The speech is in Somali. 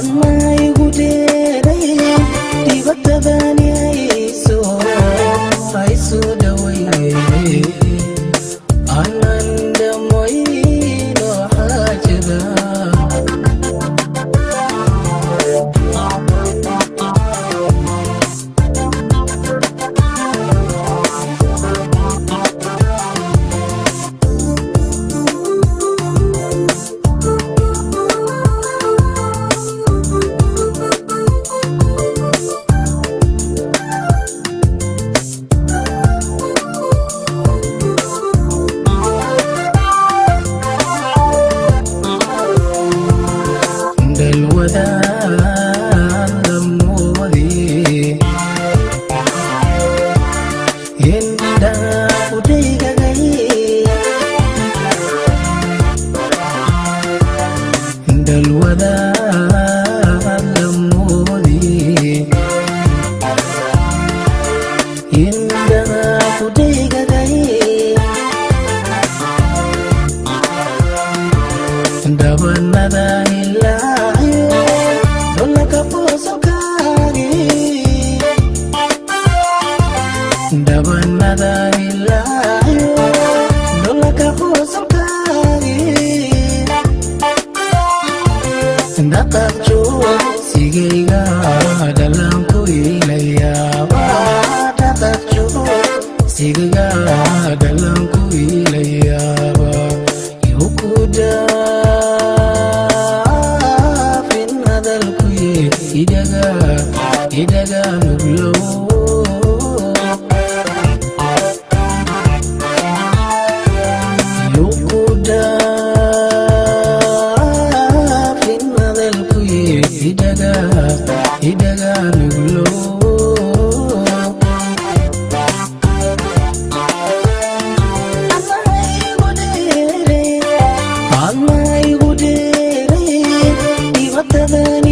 Adna igu dheeray dhibatadani hayso, hayso dhaweeye, aanan dhammayno xaajada. Dhalwadaan lamoodii indhaha ku dhaygagay, dhalwadaan lamoodii indhaha ku dhaygagay, dhabanada ilaayo dholaka qosolkaagi, dhabanada ilaayo dholaka qosolkaagi, dhaqaq joogsigayga dhalanku ilayaaba, dhaqaq joogsigayga dhalanku ilayaaba, yuku dhaafin hadalkuye, idaga idaga nuglow, yuku dhaafin hadalkuye, idaga idaga nuglow. Adna igu dheeray dhibatadani.